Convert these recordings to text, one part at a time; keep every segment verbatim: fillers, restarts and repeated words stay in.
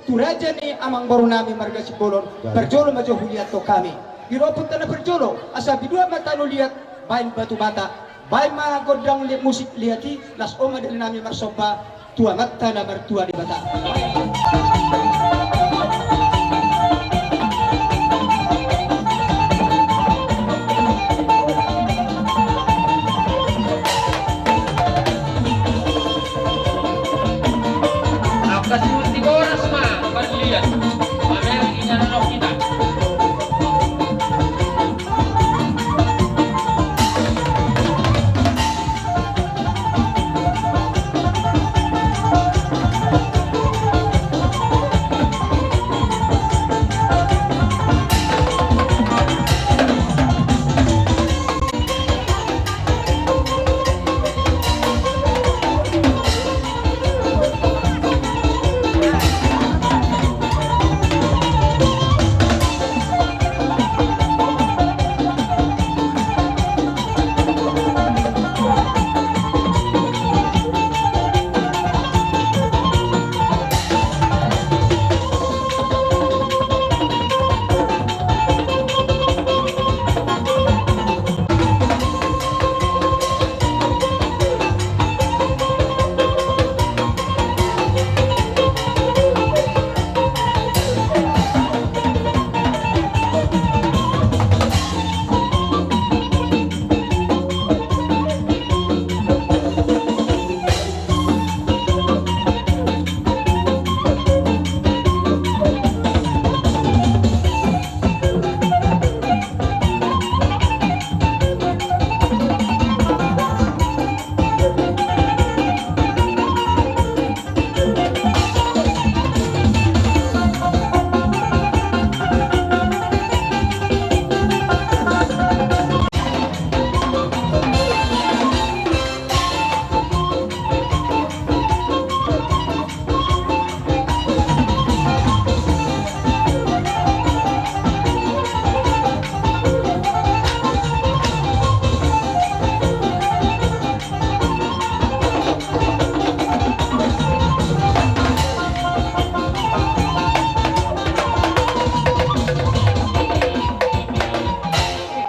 tu raja ni amangboru nami marga Simbolon, parjolo ma jo huliathon hami. Di ropot tano parjolo, asa binuat ma tano liat, baen batu bata, baen ma gondang liat musik liat i, laos on ma dali nami marsomba tu Amanta na martua Debata. Angka si Undi boras ma marliat, pamer inganan hita.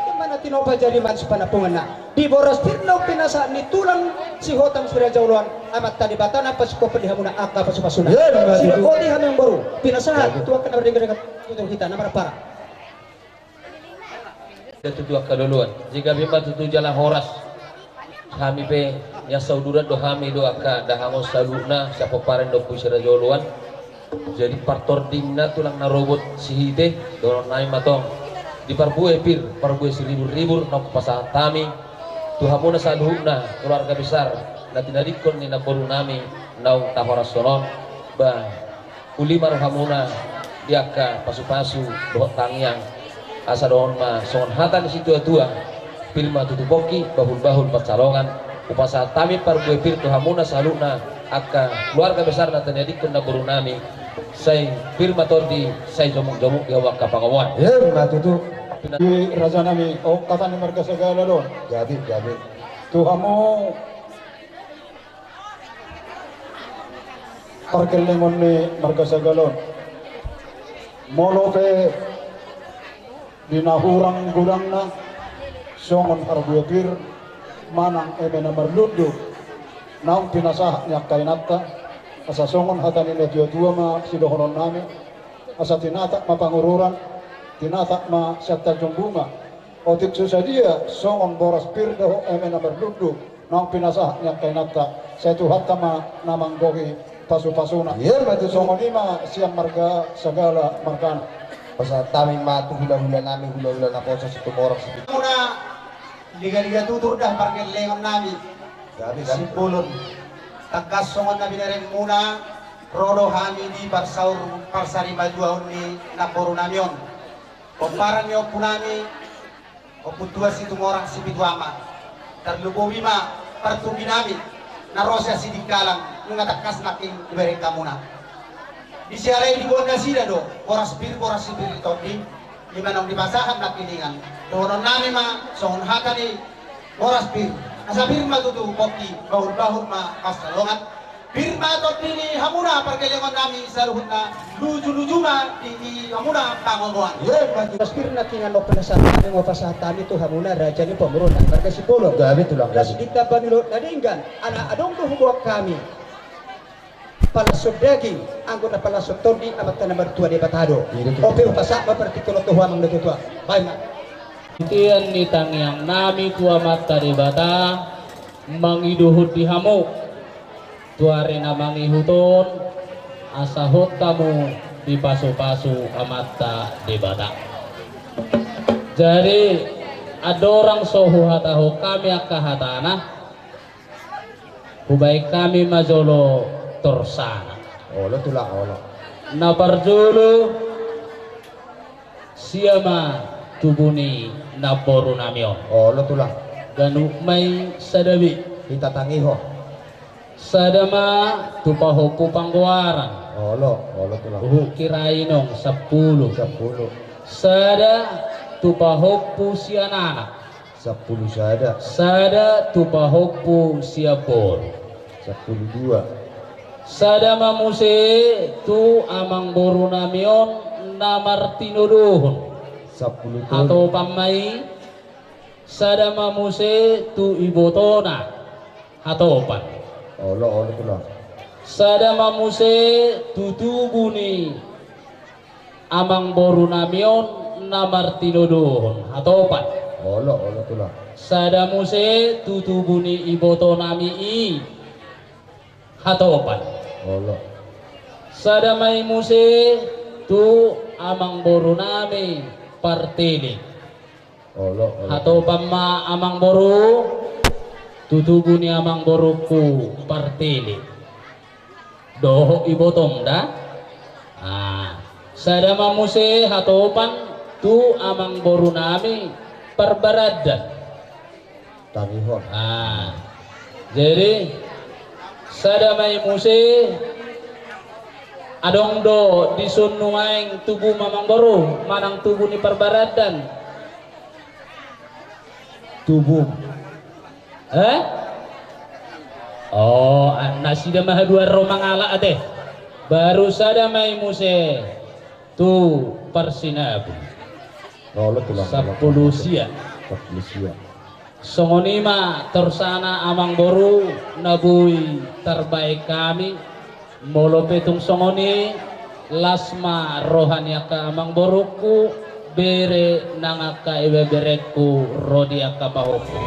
Di mana tinopa jadi mansu panampunganna. Di boras pir naung pinasahat ni tulang Sihotang si Raja Oloan, Amanta Debata na pasungkun di hamuna angka pasupasuna. Sidok boti hami amangboru, pinasahat tu angka na mardegadega tutur hita na marpara. Tutu angka loloan, jika bima tutu jala horas. Hami pe nian sauduran do hami do angka dahangon saluhutna, sian pomparan ni Ompu si Raja Oloan. Jadi partordingna tulang na robot Sihite, dohonon nami ma tong. Di parbue pir, parbue siriburribur, naung pasahat hami tu hamuna saluhutna keluarga besar na tinadingkon ni namboru nami naung tahorashon on, ba uli ma rohamuna di angka pasupasu dohot tangiang. Asa dohonon ma songon hata ni situatua, pir ma tutu pongki, bahulbahul pansalongan. Hupasahat hami parbue pir tu hamuna saluhutna angka keluarga besar na tinadingkon namboru nami, sai pir ma tondi, sai jomukjomuk di hamu angka pangomoan. Ima tutu. Di raja nami, o, hata ni marga Sagala do. Gabe, gabe. Tu hamu pargellengon ni marga Sagala on. Molo pe di na hurang godangna songon parbue pir manang eme na marlundu naung pinasahat ni angka inanta, asa songon hata ni natuatua ma sidohonon nami, asa tinatap ma pangururan, tinatap ma sian Tanjung Bunga. Otik so sadia songon boras pir dohot eme na marlundu naung pinasahat ni angka inanta, sai Tuhanta ma na manggohi pasupasuna. Ima tutu. Songon i ma sian marga Sagala margana. Pasahat hami ma tu hulahula nami, hulahula naposo Situmorang Sipitu. Muna ligaliga tutur da pargellengon nami. Gabe, gabe. Simbolon. Tangkas songon na binereng muna, ro do hami di parsaur parsarimatua ni namboru nami on. Pomparan ni ompu nami, Ompu Tuan Situmorang Sipitu Ama. Tarlumobi ma partugi nami na ro sian Sidikalang, nunga tangkas nangkin dibereng hamuna. Di siala i diboan nasida do boras pir, boras sipir ni tondi, ima naung dipasahat nangkiningan. Dohonon nami ma songon hata ni boras pir, asa pir ma tutu pongki, bahulbahul ma pansalongan. Pir ma tondi ni hamuna pargellengon nami saluhutna, luju-luju ma di hamuna pangomoan. Ia, batu. Pir na tinggal nok penasaran nami, mau pasahat nami tu hamuna raja ni pamoruon nami marga Simbolon. Gabe tulang. Las di tamba ni Luhut na Denggan, ala adong do huboan hami palashon daging, anggo na palashon tondi Amanta na martua Debata do. Iya, betul. Ope, hupasahat ma partingkian on tu ho amang na tuatua. Baen ma. Titian ni tangiang nami tu Amanta Debata mangido hon di hamu. Tu ari na mangihut on, asa hot hamu dipasupasu Amanta Debata. Jadi, andorang so huhatahon hami angka hatana, hubaen hami ma jolo torsana. Olo tulang, olo. Na parjolo, sia ma tubu ni namboru nami on? Olo tulang. Ganup ma i sada be. Hita tangihon. Sada ma tu pahompu panggoaran. Olo, olo tulang. Huhut hira inong, sampulu. Sampulu. Sada tu pahompu sian anak. Sampulu sada. Sada tu pahompu sian boru. Sampulu dua. Sada ma muse tu amangboru nami on na martinodohon. Sampulu tolu. Hatopan ma i. Sada ma muse tu ibotona. Hatopan. Olo, olo tulang. Sada ma muse tu tubu ni amangboru nami on na martinodohon. Hatopan. Olo, olo tulang. Sada muse tu tubu ni iboto nami i. Hatopan. Olo. Sada ma i muse tu amangboru nami Partili. Olo, olo. Hatopan ma amangboru, tu tubu ni amangborungku Partili. Dohot ibotom da. Ah, sada ma muse hatopan tu amangboru nami Parbarandan. Tangihon. Ah, jadi sada ma i muse, adong do dison nuaeng tubu amangboru manang tubu ni Parbarandan? Tubu. Eh? Oh, a-, nasida ma haduan ro mangalap ate. Baru sada ma i muse tu Parsinabung. Olo tulang. Sampulu sia. Sampulu sia. Songon i ma torsana amangboru na boi tarbaen hami. Molo pe tung songon i, las ma roha ni angka amangborungku, bere nang angka ibeberengku ro di angka pahompu.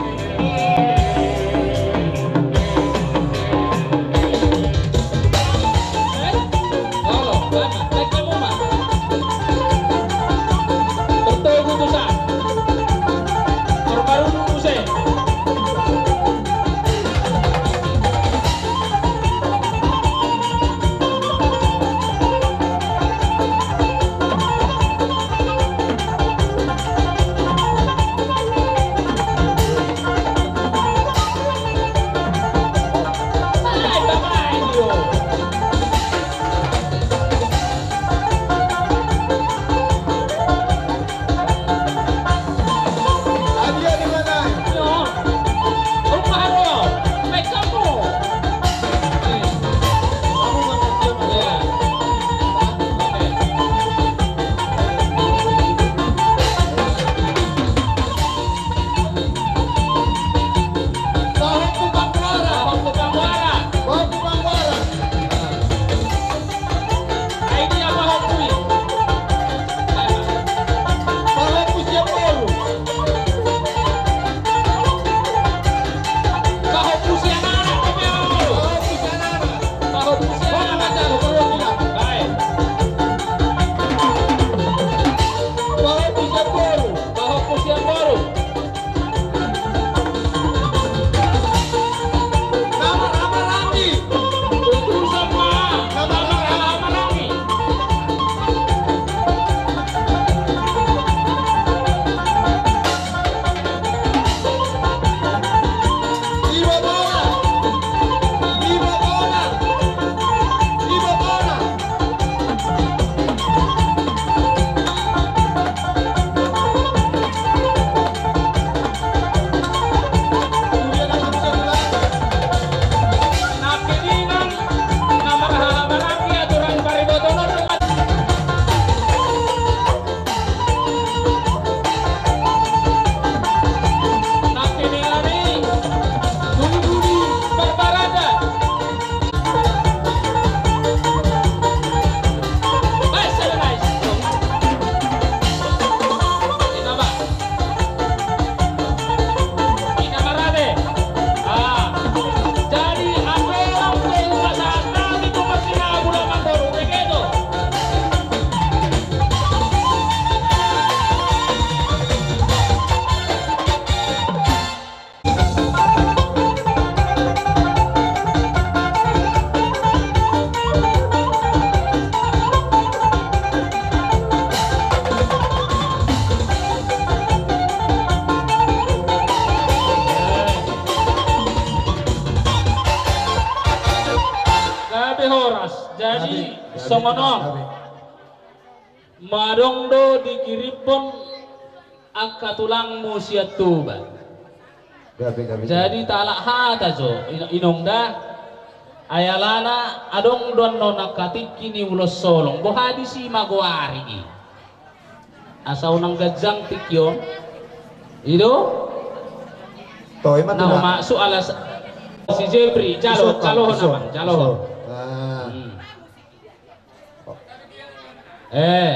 Songon on. Madung do dikiriphon angka tulangmu sian Toba. Gabe, gabe. Jadi talak hata jo, in-, inong da. Ai alana adong do annon angka tingki ni ulos holong. Boha disi ma goari i. Asa unang ganjang tingki on. I do? Toe ma. Na tulang. Masuk alas si Jepri, jalo, jalo, amang, jalo. Ah. Hmm. Eh.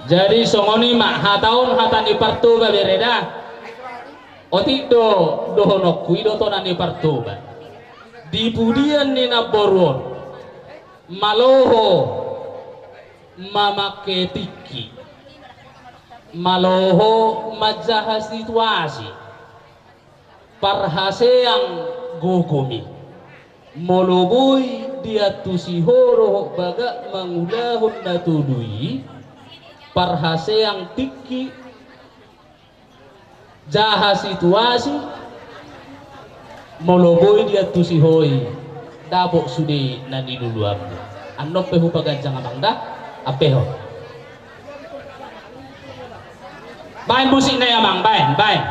Jadi songon i ma hata on, hata ni partoba bere da. Otik do dohononku, i do tona ni partoba. Di pudian ni namboru on maloho mamangke tingki, maloho manjaha situasi. Parhaseang gogom i. Molo boi diantusi ho dohot bagak mangulahon na tolu i, parhaseang tingki, jaha situasi, molo boi diantusi ho i, dapot sude na niluluanmu. Annon pe hupaganjang, amang da, ampe ho. Baen musikna i, amang, baen, baen.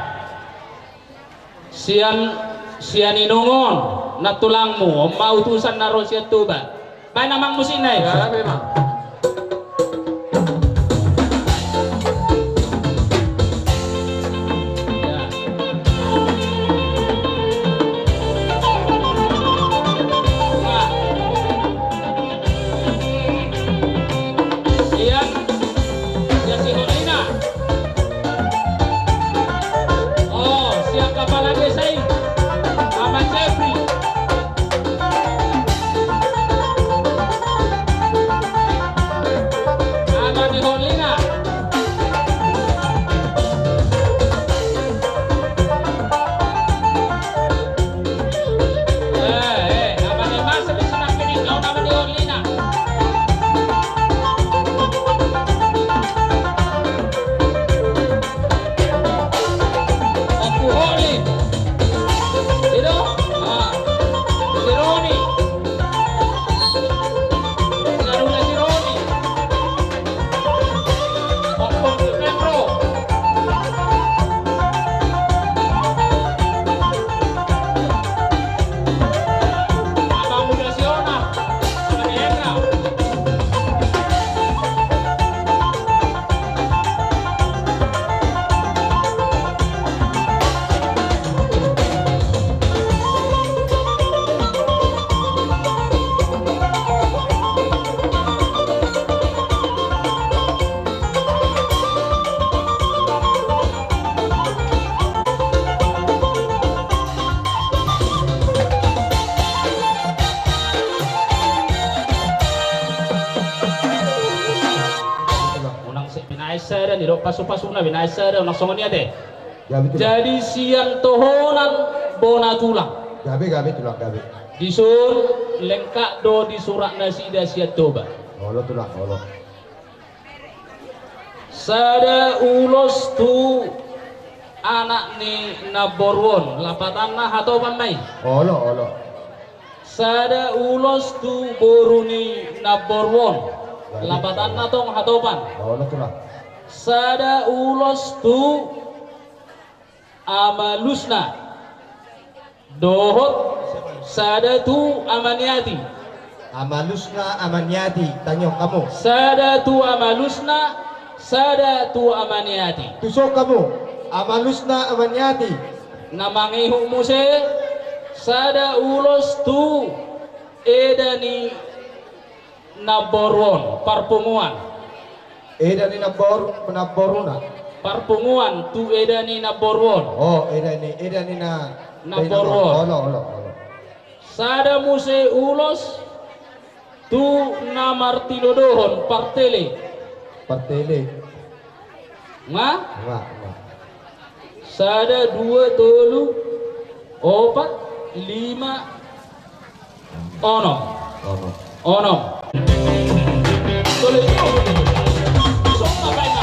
Sian, sian inong on, nantulangmu, on ma utusan na ro sian Toba. Baen, amang, musikna i. Ya, memang. Ya. Wah. Sian, sian si Holina. Oh, sian kapala desa i. Ama Jepri. Ama ni Holina. Eh, eh, ama ni Mas, di sana kini, kau nama ni Holina. Aku Holi. Itu, ah, si Roni. Saruna si Roni. Kompon si Petro. Abang muda si Ona. Unang se-, binaen sada, nidok pasu-pasuna, binaen sada, unang songon i ate. Jadi sian tohonan bona tulang. Gabe, gabe, tulang, gabe. Dison lengkap do disurat nasida sian Toba. Olo, tulang, olo. Sada ulos tu anak ni namboru on, lapatanna hatopan ma i. Olo, olo. Sada ulos tu boru ni namboru on, lapatanna tong hatopan. Olo, tulang. Sada ulos tu Ama Lusna. Dohot sada tu Ama Niati. Ama Lusna, Ama Niati, tangiang hamu. Sada tu Ama Lusna, sada tu Ama Niati. Tuson hamu, Ama Lusna, Ama Niati. Na mangihut muse, sada ulos tu eda ni namboru on, parpunguan. Eda ni nambor-, namboruna. Parpunguan tu eda ni namboru on. Oh, eda ni, eda ni na-, namboru on. Olo, olo, olo. Sada muse ulos tu na martinodohon, partele. Partele. Nga? Nga, nga. Sada, dua, tolu, opat, lima, onom. Onom. Onom. Tolu itu. Songon i ma.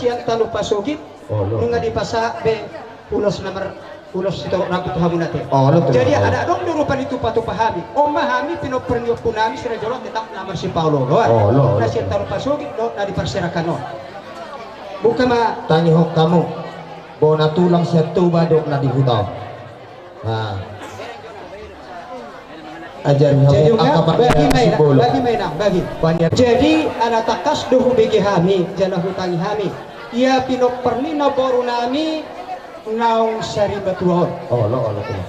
Sian Talupa Sogit. Olo. Nunga dipasahat be ulos na mar-, ulos sitorop rambu tu hamuna ate. Olo, olo. Jadi, olo, ala adong do rupani tupa-tupa hami. On ma hami pinompar ni ompu nami, sira jolo tetap na marsipaolo-oloan. Olo, olo. Na sian Talupa Sogit do na diparserahan on. Buka ma. Tangihon hamu. Bona tulang sian Toba do na di huta on. Nah. Ajari hamu. Jadi, angka bagi ma inang, bagi ma inang, bagi. Jadi, ala tangkas do hubege hami, jala hutangi hami. Ia pinompar ni na boru nami naung sarimatua on. Olo, olo, olo.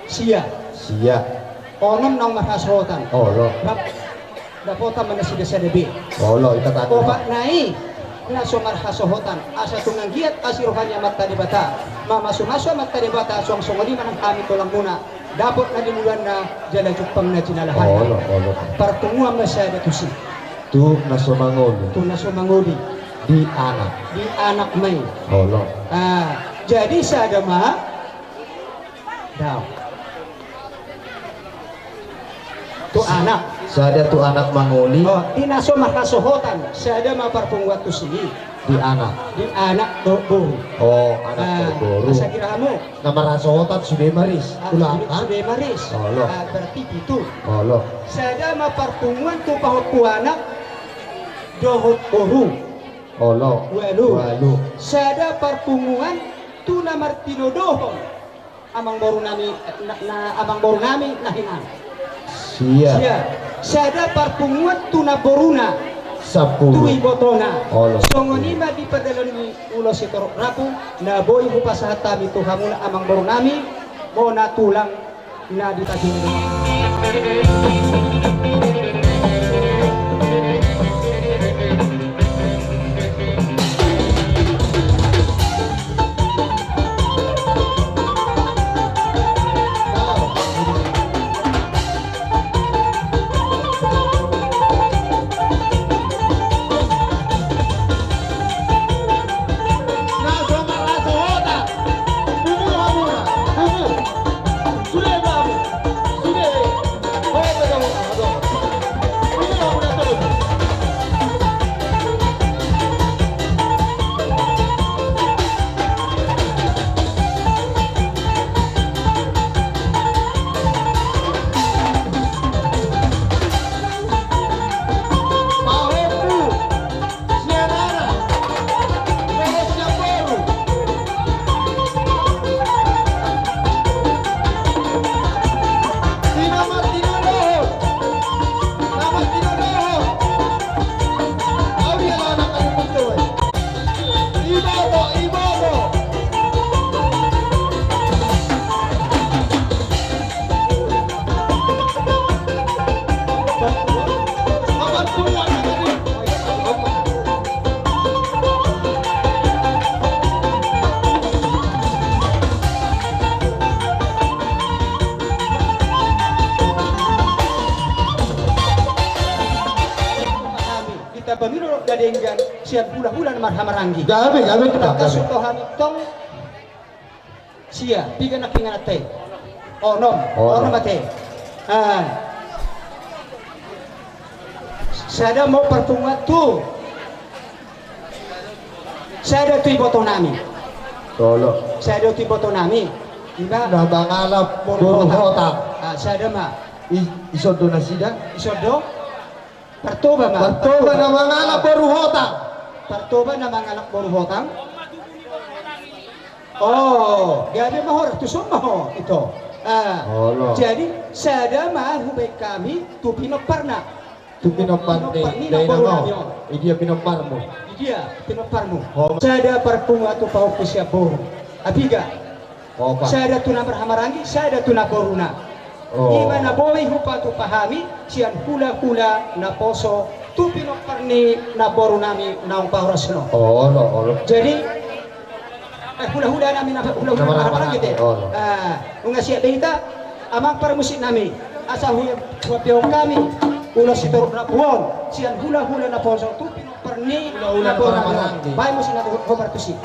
Sia. Sia. Onom naung marhasohotan. Olo. Rap. Dapotan ma nasida sada be. Olo, ita tadi. Opat nai na so marhasohotan, asa tung anggiat asi roha ni Amanta Debata, mamasu-masu Amanta Debata, suang songon i ma nang hami tulangmuna, dapot na di muluanna, jala jumpang na jinalahanna. Olo, olo. Parpunguan ma sada tusi. Tu na so mangoli. Tu na so mangoli. Di anak. Di anak ma i. Olo. Ah, jadi sada ma. Dao. Tu anak. Sada tu anak mangoli. Oh, di na so marhasohotan, sada ma parpunguan tusi. Di anak. Di anak dohot boru. Oh, anak dohot boru. Ah, asa hira hamu. Na marhasohotan sude ma ris. Ah, sude ma ris. Olo. Ah, berarti pitu. Olo. Sada ma parpunguan tu pahompu anak dohot boru. Olo. Ualu. Ualu. Sada parpunguan tu na martinodohon. Amangboru nami, na, na, amangboru nami na hinan. Sia. Sia. Sada parpunguan tu namboruna. Sampulu. Tu ibotona. Olo. Songon i ma di pardalanan ni ulos sitorop rambu na boi hupasahat hami tu hamuna amangboru nami, bona tulang na di Tanjung. Hami, ditambai do dolok na denggan sian hula-hula na marhahamaranggi. Gabe, gabe, gabe. Tangkas tu hami tong. Sia, piga nangkiningan ate? Onom. Onom. Onom ate. Ah. Sada ma parpunguan tu. Sada tu iboto nami. Olo. Sada tu iboto nami. Ima. Na mangalap boru hotang. Ah, sada ma. I-, ison do nasida? Ison do? Partoba ma. Partoba na mangalap boru hotang. Partoba na mangalap boru hotang. Oh, gabe ma ho, tuson ma ho, ito. Ah, olo. Jadi, sada ma hubaen hami tu pinomparna. Tu pinompar ni, pinompar ni na boru nami on. Idia pinomparmu? Idia pinomparmu? Oh. Sada parpunguan tu pahompu sian boru. Apiga. Opat. Sada tu na marhahamaranggi, sada tu namboruna. Oh. Ima na boi hupatupa hami sian hula-hula naposo tu pinompar ni namboru nami naung pahoras on. Olo, olo. Jadi, eh, hula-hula nami na, hula-hula na marhahamaranggi ate. Olo. Ah, nunga siap be hita, amang parmusik nami. Asa hu-, huambil hami ulos sitorop rambu on sian hula-hula naposo tu pinompar ni hula-hula na boru nami. Baen musik na hombar tusi.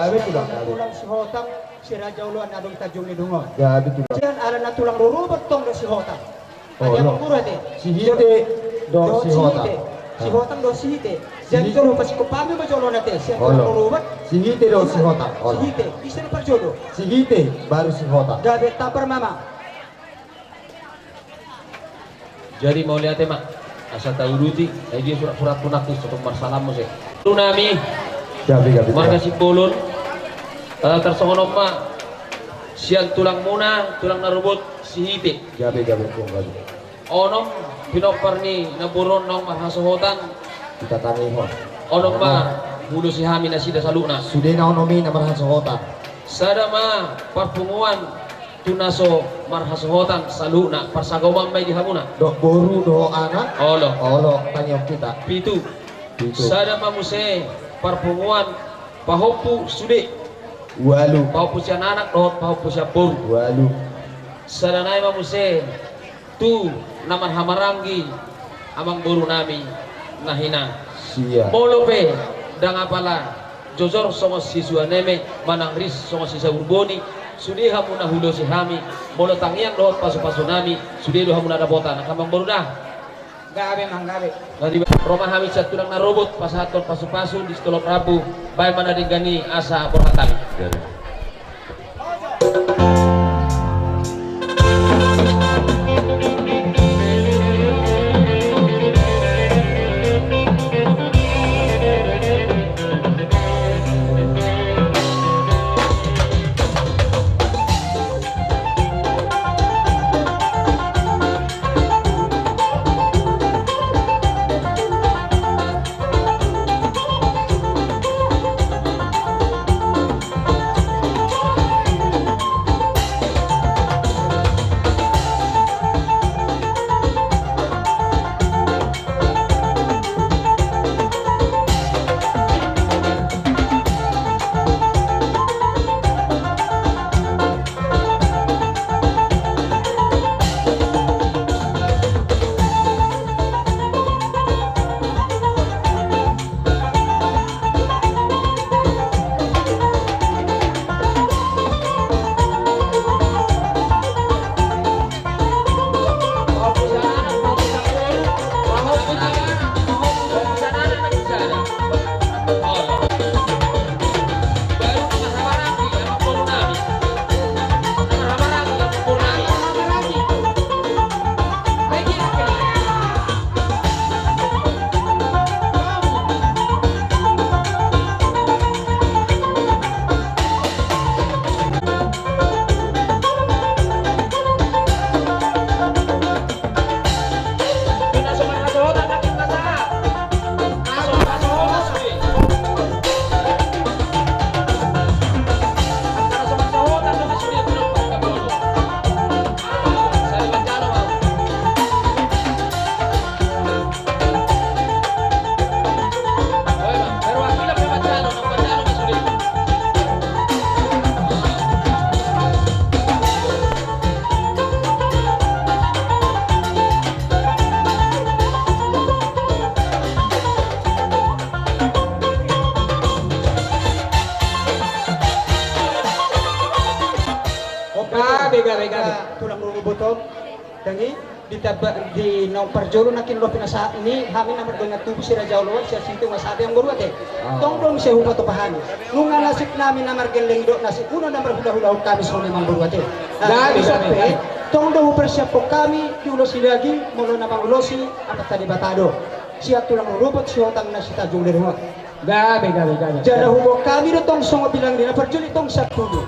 Gabe tulang, gabe. Tulang Sihotang, si Raja Oloan na adong di Tanjung Lehong on. Gabe tulang. Sian ala na tulang rorobot tong do Sihotang. Olo. Ate, amangboru ate. Sihite dohot Sihotang. Sihite. Sihotang dohot Sihite. Jadi jolo pasingkop hami ma jolo on ate. Sian tulang rorobot. Sihite dohot Sihotang. Olo. Sihite. Ise na parjolo? Sihite baru Sihotang. Gabe, tampar ma amang. Jadi mauliate ma, asa tauduti, ai dia surat-surat tu nakis, tong marsalam muse. Boru nami. Gabe, gabe. Marga Simbolon. Eh, tarsongon on ma, sian tulangmuna, tulang na rorobot, Sihite. Gabe, gabe, gabe. Onom pinompar ni namboru on naung marhasohotan. Hita tangihon. Onom ma, onom. Huulosi hami nasida saluhutna. Sude na onom i na marhasohotan. Sada ma parpunguan tu na so marhasohotan saluhutna, parsaulian ma i di hamuna. Dohot boru dohot anak. Olo. Olo, tangihon hita. Pitu. Pitu. Sada ma muse parpunguan pahompu sude. Ualu. Pahompu sian anak dohot pahompu sian boru. Ualu. Sada nai ma muse tu na marhahamaranggi amangboru nami na hinan. Sia. Molo pe ndang apala jojor songon si Suaneme manang ris songon si Saur Boni, sude hamu na huulosi hami, molo tangiang dohot pasupasu nami, sude do hamu na dapotan, angka amangboru da. Gabe, amang, gabe. Jadi, ro ma hami sian tulang na rorobot, pasahathon pasupasu di sitolop rambu, baen ma na denggan i asa borhat hami. Gabe. Gabe, gabe, gabe. Tulang rorobot on. Dang i, di taba-, di naung parjolo nangkin lopi na sahat ni hami na mardongan tubu si Raja Oloan, sian Sihite ma sahat i, amangboru ate. Tong do muse hupatupa hami. Nunga nasib nami na margelleng i dohot nasibmuna na marhulahulahon hami songon i, amangboru ate. Gabe, gabe, gabe. Tong do huparsiaphon hami diulosi daging, molo na mangulosi Amanta Debata do. Sian tulang rorobot Sihotang na si Tanjung Lehong on. Gabe, gabe, gabe. Jala huboan hami do tong songon bilang ni na parjolo i tong sian hulu.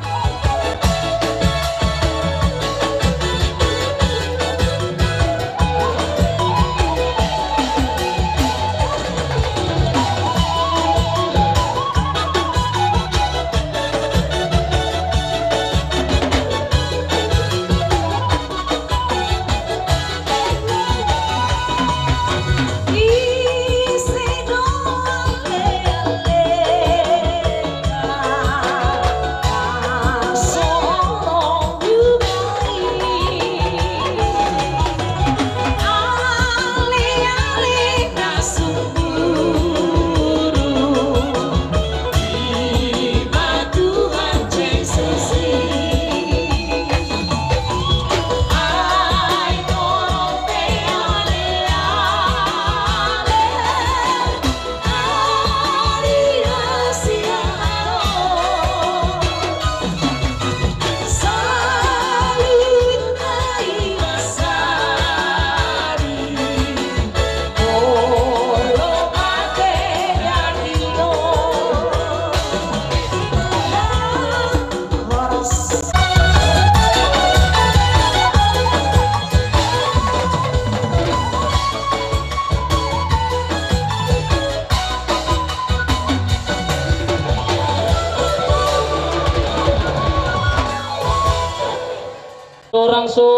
So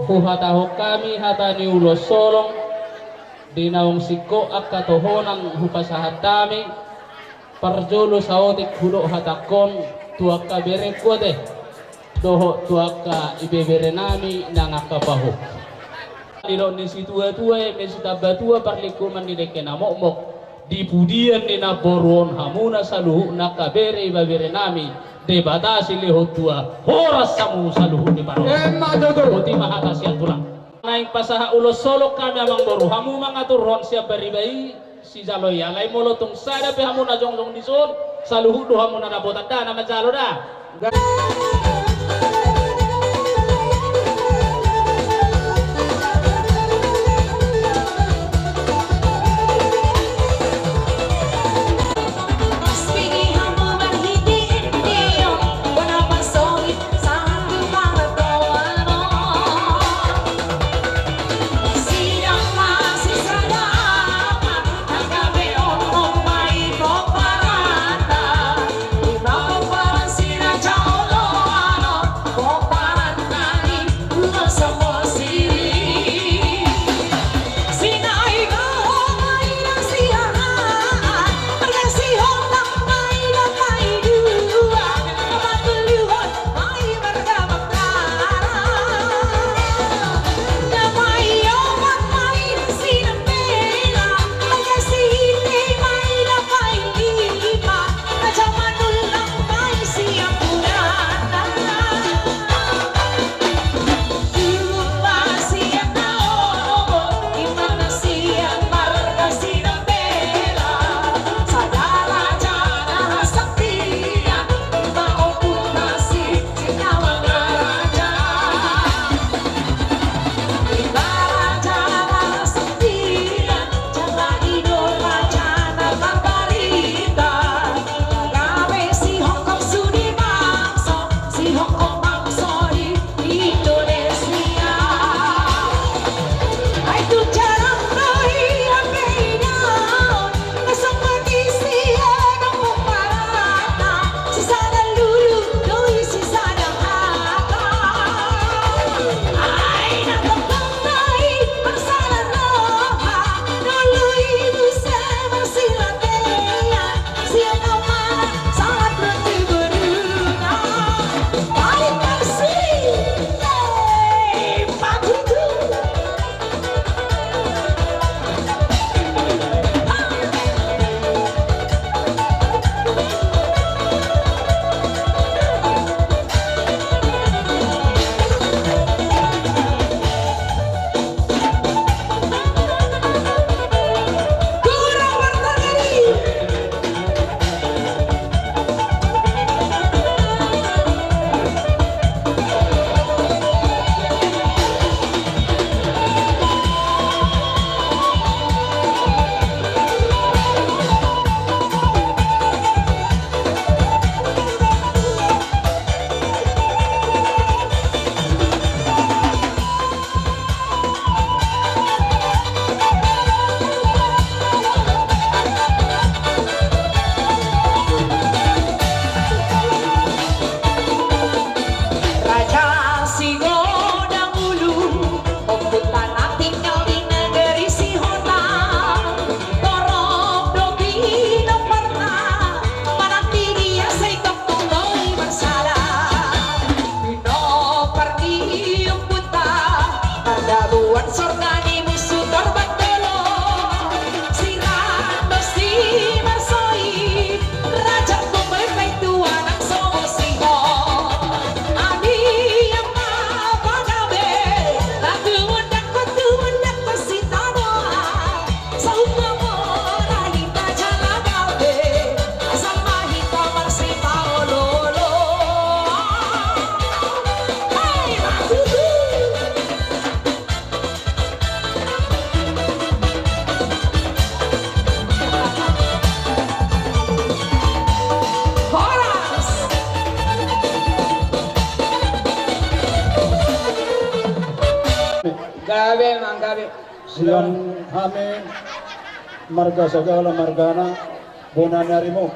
huhatahon hami hata ni ulos holong, di naung singkop angka tohonan hupasahat hami, parjolo saotik hudok hatangkon tu angka berengku ate, dohot tu angka ibebere nami nang angka pahompu. Didok ni situatua, eme sitamba tua parlinggoman ni dengke na mokmok. Di pudian ni namboru on hamuna saluhutna angka bere ibebere nami, Debata silehon tua, horas hamu saluhut ni parhorasan. Emma tutu. Boti ma hata sian tulang. Naeng pasahat ulos holong hami amangboru, hamu mangaturhon sian bariba i sijalo i, alai molo tung sada pe hamu na jongjong dison, saluhut do hamu na dapotan da, na manjalo da. Raja Singodangulu, ompunta na tinggal di negeri Sihotang, torop do pinompar na mananti dia, sai tongtong do i marsala. Pinompar ni ompunta, mardabuan sorga ni musu torbat dolok, sirang do si marsoi, raja pembaik tu anak songon sihot. Ami ama pagabe, na tumundalhon, tumundalhon sitadoan. Saut ma mora hita jala gabe, asal ma hita marsipaolo-olo. Hei, matutu. Horas. Gabe, manggabe. Sian hami marga Sagala Margana, bona ni arimu.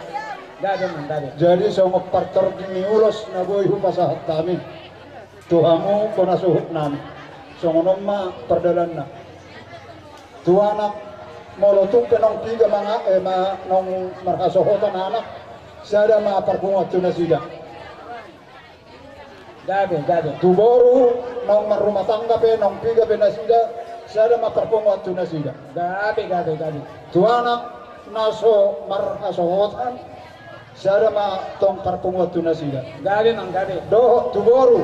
Gabe, manggabe. Jadi songon partordi ni ulos na boi hupasahat hami. Tu hamu bona suhut nami. Songon on ma pardalanna. Tu anak, molo tung pe naung piga manga-, eh, ma-, naung marhasohotan anak, sada ma parpunguan tu nasida. Gabe, gabe. Tu boru, naung marrumah tangga pe, naung piga pe nasida, sada ma parpunguan tu nasida. Gabe, gabe, gabe. Tu anak, na so marhasohotan, sada ma tong parpunguan tu nasida. Gabe, Amang, gabe. Dohot tu boru,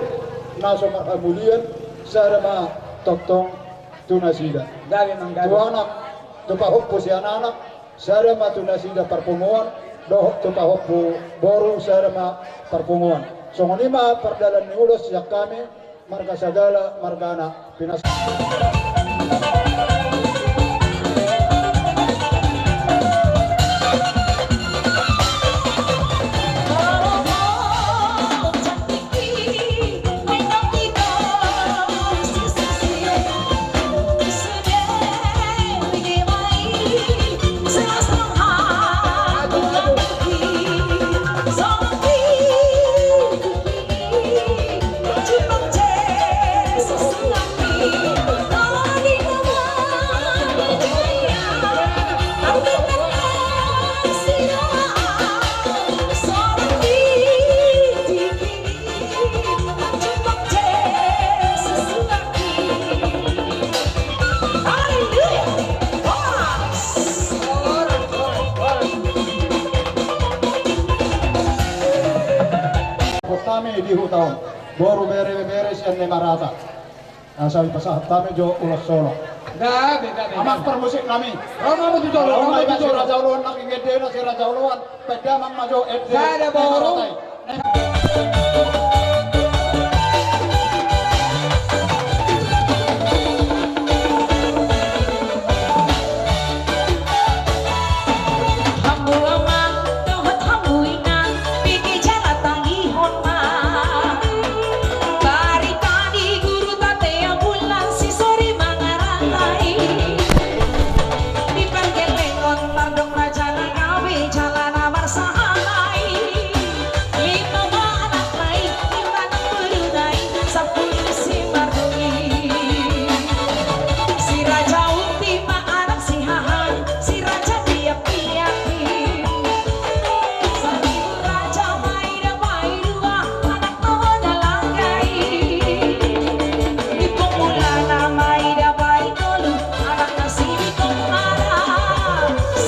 na so marhamulian, sada ma tongtong tu nasida. Gabe, Amang, gabe. Tu anak, tu pahompu sian anak, sada ma tu nasida parpunguan, dohot tu pahompu boru sada ma parpunguan. Songon i ma pardalan ni ulos sian hami, marga Sagala, margana Pinas. Hami di huta on, boru, bere, bere sian Nemarata. Asa dipasahat hami jo ulos solo. Gabe, gabe, amang, gabe. Parmusik nami. Ro ma tu jolo, ro ma tu jolo. Si Raja Oloan, nangkin ende na si Raja Oloan. Peda ma jo ende. Sada boru. Hamu amang dohot hamu inang, piga jala tangihon ma. Barita ni guru tatea bulan sisori mangarantai. Di pargellengon mardok na jala gabe jala na marsahalai. Lima ma anak nai, lima na boru nai, sampulu si mardongan i. Si Raja Unti ma anak si hahang, si Raja Piak-piak i. Saribu Raja ma i da paidua, anak na hona langga i. Ipung Mulana ma i da paitolu, anak na si Bitong Ara.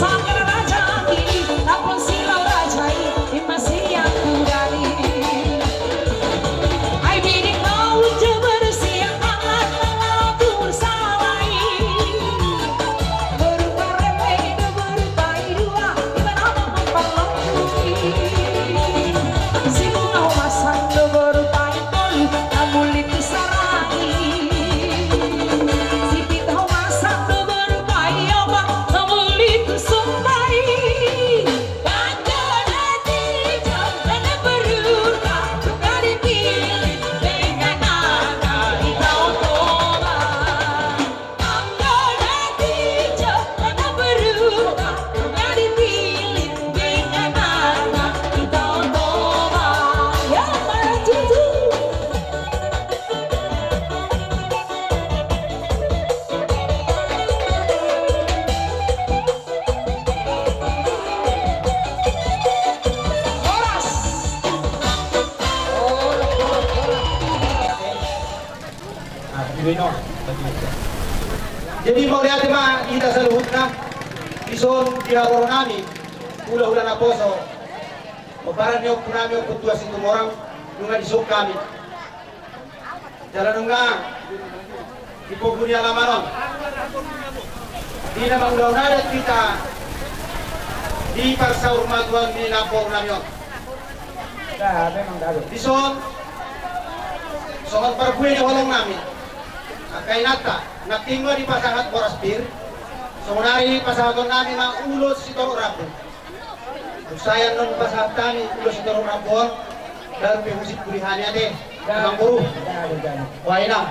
Sanggar Raja Anggi, Tapon Silau Raja i, ima sian Tudan i. Ai bini kau jo boru sian tangan na laho tumur salai. Boru pareme do boru paidua, ima nama mamparlombu i. Si Bunga Homasan do boru paitolu, na muli tu Sarangi. Si Pita Homasan do boru paiopat, na muli tu Sumba i. Jadi mauliate ma di hita saluhutna. Dison di haroro nami, hulahula naposo, pomparan ni ompu nami, Ompu Tuan Situmorang, nunga dison hami. Jala nunga di pogu ni alaman on, di na mangulahon adat hita di parsaurmatuaon ni namboru nami on. Dison, songon parbue ni holong nami, angka inanta, nangkin ma dipasahat boras pir, songon ari pasahaton nami ma ulos sitorop rambu. Sai annon pasahat hami ulos sitorop rambu on, baru pe husip pudi hami ate, amangboru. Boha inang.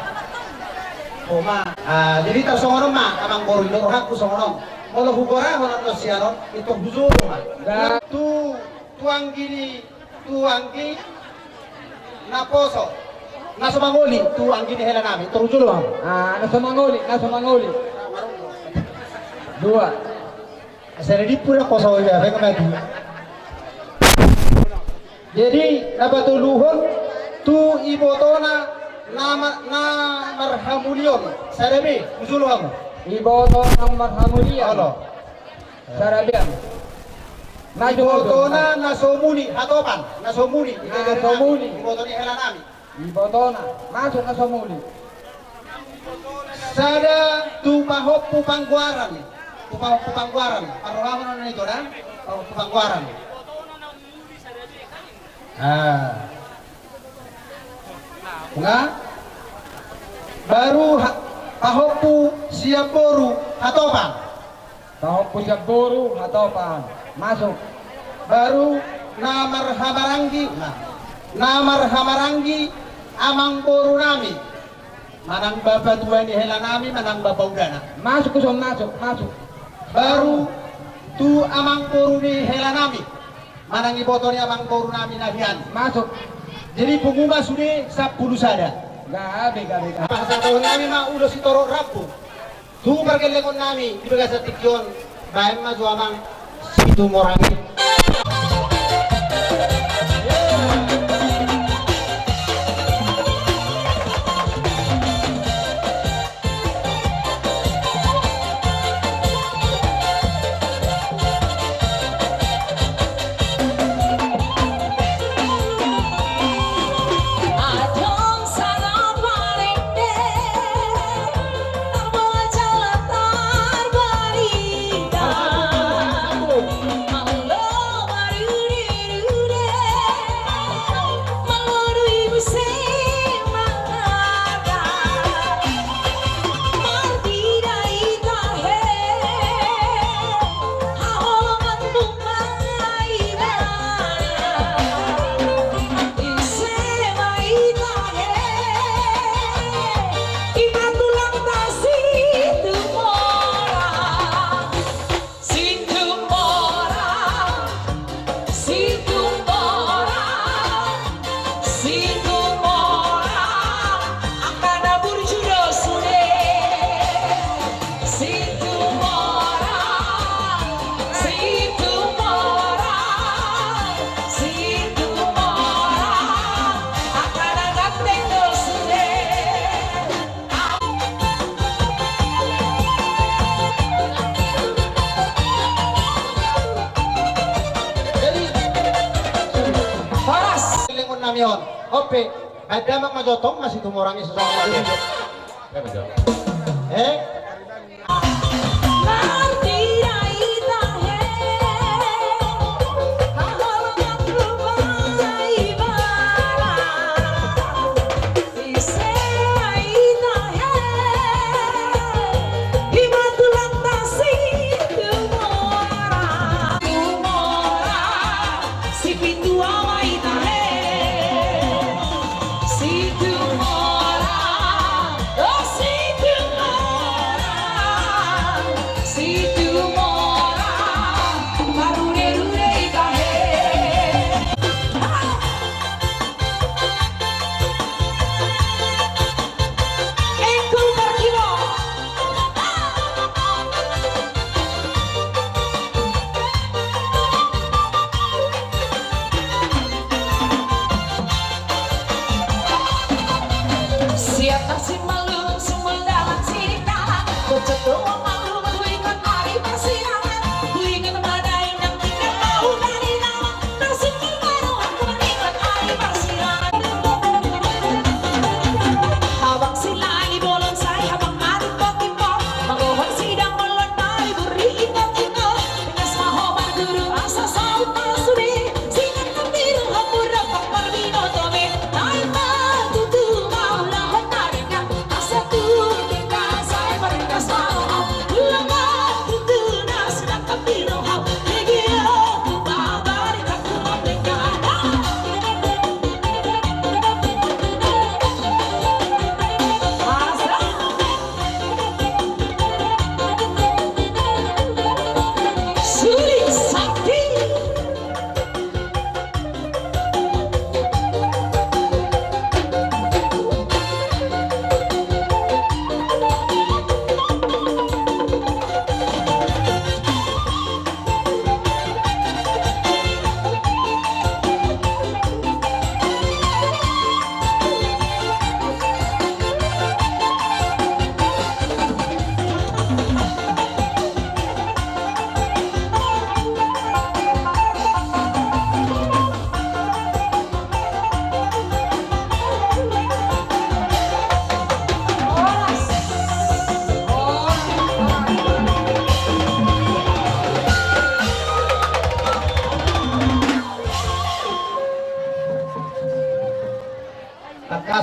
Homa. Ah, jadi tarsongon on ma amangboru, ingot rohangku songon on. Molo hugorahon annon sian on, intong hujolo ma. Tu, tu anggi ni, tu anggi naposo. Na so mangoli tu anggi ni hela nami, toru jolo hamu. Ah, na so mangoli, na so mangoli. Dua. Asa na dipura kosa oi, apa yang mati? Jadi na patoluhon tu ibotona na ma-, na marhamulion, sada be, hujolo hamu. Ibotona na marhamulion. Olo. Sada be. Na ibotona na so muli, hatopan, na so muli. Na so muli. Ibotona ni hela nami. Ibotona, masuk na so muli. Sada tu pahompu panggoaran, tu pahompu panggoaran, parrohahon na i tu da, pahompu panggoaran. Ah. Nga? Baru ha-, pahompu siamboru hatopan. Pahompu siamboru hatopan. Masuk. Baru na marhamaranggi, na, na marhamaranggi amangboru nami. Manang bapa tua ni hela nami, manang bapa udana. Masuk, Kuson, masuk, masuk. Baru tu amangboru ni hela nami. Manang iboto ni amangboru nami na hian. Masuk. Jadi pungu ma sude sampulu sada. Gabe, gabe, gabe. Pasahatahon nami ma ulos sitorop rambu. Tu pargellengon nami di bagasan tingki on, baen ma jo amang Situmorang i. Situmorang, Situmorang, Situmorang, angka na burju do sude. Situmorang, Situmorang, Situmorang, angka na ganteng do sude. Jadi, horas. Lengon nami on. Ope, baen damang ma jo tong, masih tu morang i susah. Eh?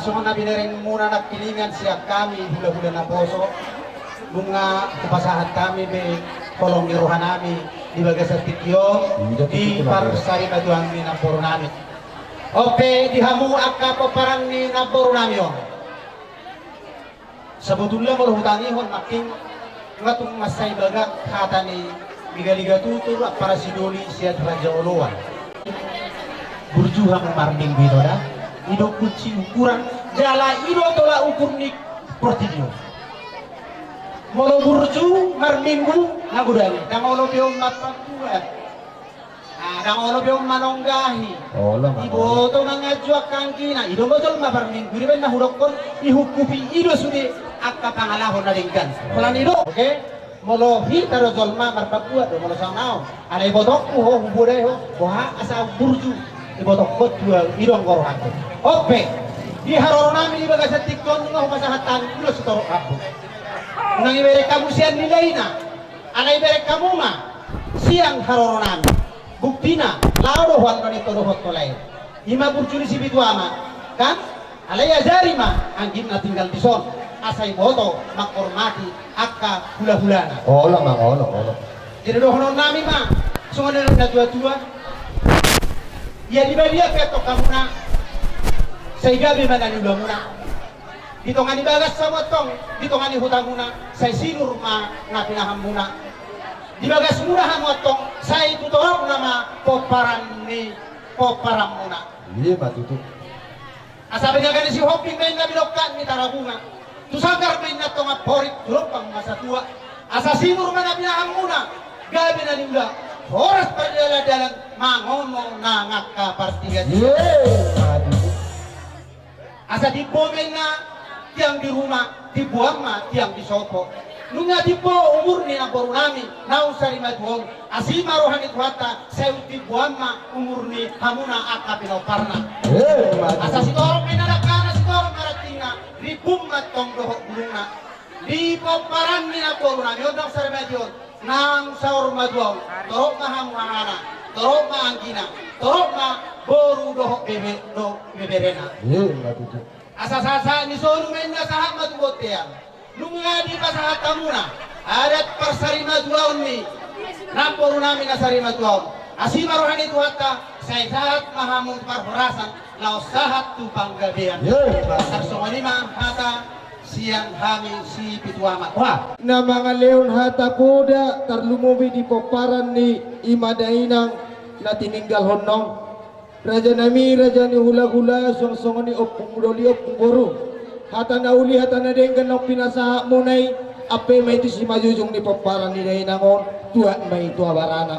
Songon na binereng muna nangkiningan sian hami hulahula naposo, nunga hupasahat hami be holong ni roha nami di bagasan tingki on di parsarimatua ni namboru nami. On pe di hamu angka pomparan ni namboru nami on. Sabotulna molo hutangihon nangkin, nunga tung mansai bagak hata ni ligaliga tutur ampara sidoli sian raja oloan. Burju hamu marminggu i, da? I do kunci ukuran jala i do tolak ukur ni portibi on. Molo burju marminggu, na godang i, ndang olo be on marpangguan. Ah, ndang olo be on manonggahi. Olo, olo. Diboto manganju angka anggina. I do ma jolma marminggu, i do umbahen na hudokkon, dihungkupi i do sude angka pangalaho na denggan. Olo. Holan i do, oke? Molo hita do jolma marpangguan do, molo saonari on. Alai ibotongku ho, hubodai ho, boha asa burju. Ibotongku tu au, i do anggo rohangku. On pe, di haroro nami di bagasan tingki on nunga hupasahat hami ulos sitorop rambu. Unang ibereng hamu sian nilaina. Alai ibereng hamu ma sian haroro nami. Buktina, laho do ho annon i, dohot ho lae. I ma burju ni si Pitu Ama, kan? Alai ajari ma anggina tinggal dison, asa iboto manghormati angka hulahulana. Olo, amang, olo, olo. Jadi dohonon nami ma songon na nidok ni natuatua. Ia di badia pe antong hamuna, sai gabe ma na niulamuna. Di tonga ni bagas hamu antong, di tonga ni hutamuna, sai sinur ma na pinahanmuna. Di bagasmuna hamu antong, sai tu toropna ma pomparan ni pomparanmuna. Ima tutu. Asa binanga ni Sihombing ma inna binongkak ni Tarabunga. Tu sanggar ma inna tonga porik, tu lombang ma satua. Asa sinur ma na pinahanmuna, gabe na niula, horas pardalandalan, mangomo nang angka partingkian. Ima tutu. Asa timbo ma inna tiang di ruma, timboan ma tiang di sopo. Nunga timbo umur ni namboru nami naung sarimatua on, asi ma roha ni Tuhanta, sai timboan ma umur ni hamuna angka pinomparna. Eh, maju. Asa sitorop ma inna dangkana, sitorop ma rantingna, rimbun ma antong dohot bulungna. Di pomparan ni namboru nami on naung sarimatua on, naung saur matua on, torop ma hamu hahana, torop ma anggina, torop ma boru dohot bebe, dohot beberena. Ima tutu. Asa sahat-sahat ni solu ma inna sahat ma tu bontean. Nunga dipasahat hamuna adat parsarimatuaon ni namboru nami na sarimatua on. Asi ma roha ni Tuhanta, sai sahat ma hamu tu parhorasan, laos sahat tu panggabean. Ima tutu. Tarsongon i ma hata sian hami si Pitu Ama. Wah. Na mangalehon hata poda tarlumobi di pomparan ni ima dainang na tininggalhon on. Raja nami, raja ni hulahula, suang songon i ompung doli, ompung boru. Hata na uli, hata na denggan naung pinasahatmuna i, ampe ma i tu simanjujung ni pomparan ni dainang on, tuat ma i tu abarana.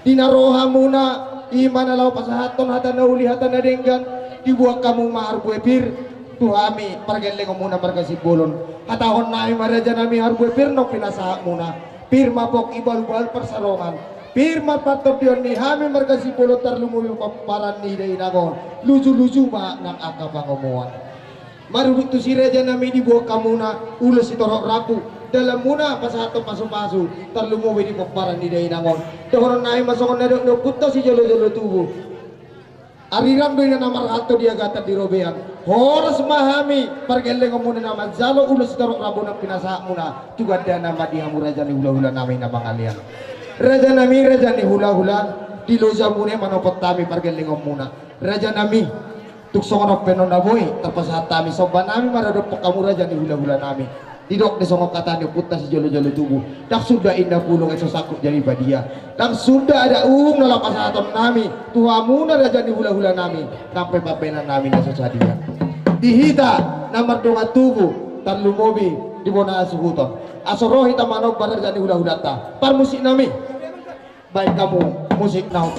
Di na ro hamuna, ima na laho pasahathon hata na uli, hata na denggan, diboan hamu ma harbue pir tu hami pargellengonmuna marga Simbolon. Hatahon nami ma raja nami, harbue pir naung pinasahatmuna, pir ma pongki balubalu parsarongan, pir ma partondion ni hami marga Simbolon tarlumobi pomparan ni dainang on, lujuluju ma nang angka pangomoan. Marudut tusi raja nami, diboan hamuna ulos sitorop rambu, dalanmuna pasahathon pasupasu tarlumobi di pomparan ni dainang on. Dohonon nami ma songon na nidok ni ompunta sijolojolo tubu. Arirang do inna na marhalto di agatan di robean. Horas ma hami pargellengonmuna na manjalo ulos sitorop rambu naung pinasahatmuna, tu gandana ma di hamu raja ni hulahula nami na mangalean. Raja nami, raja ni hulahula, di lojamuna i manopot hami pargellengonmuna. Raja nami, tung songon on pe annon na boi tarpasahat hami, somba nami ma radophon hamu raja ni hulahula nami. Didok do songon hata ni ompunta sijolojolo tubu: Ndang suda inna pulung ai so sanggup jadi badia. Ndang suda adat uhum na laho pasahaton nami tu hamuna raja ni hulahula nami, nang pe pambahenan nami na so sadia. Di hita na mardongan tubu, tarlumobi di bona hasuhuton, asa ro hita manomba raja ni hulahulanta. Parmusik nami. Baen hamu musik na hot.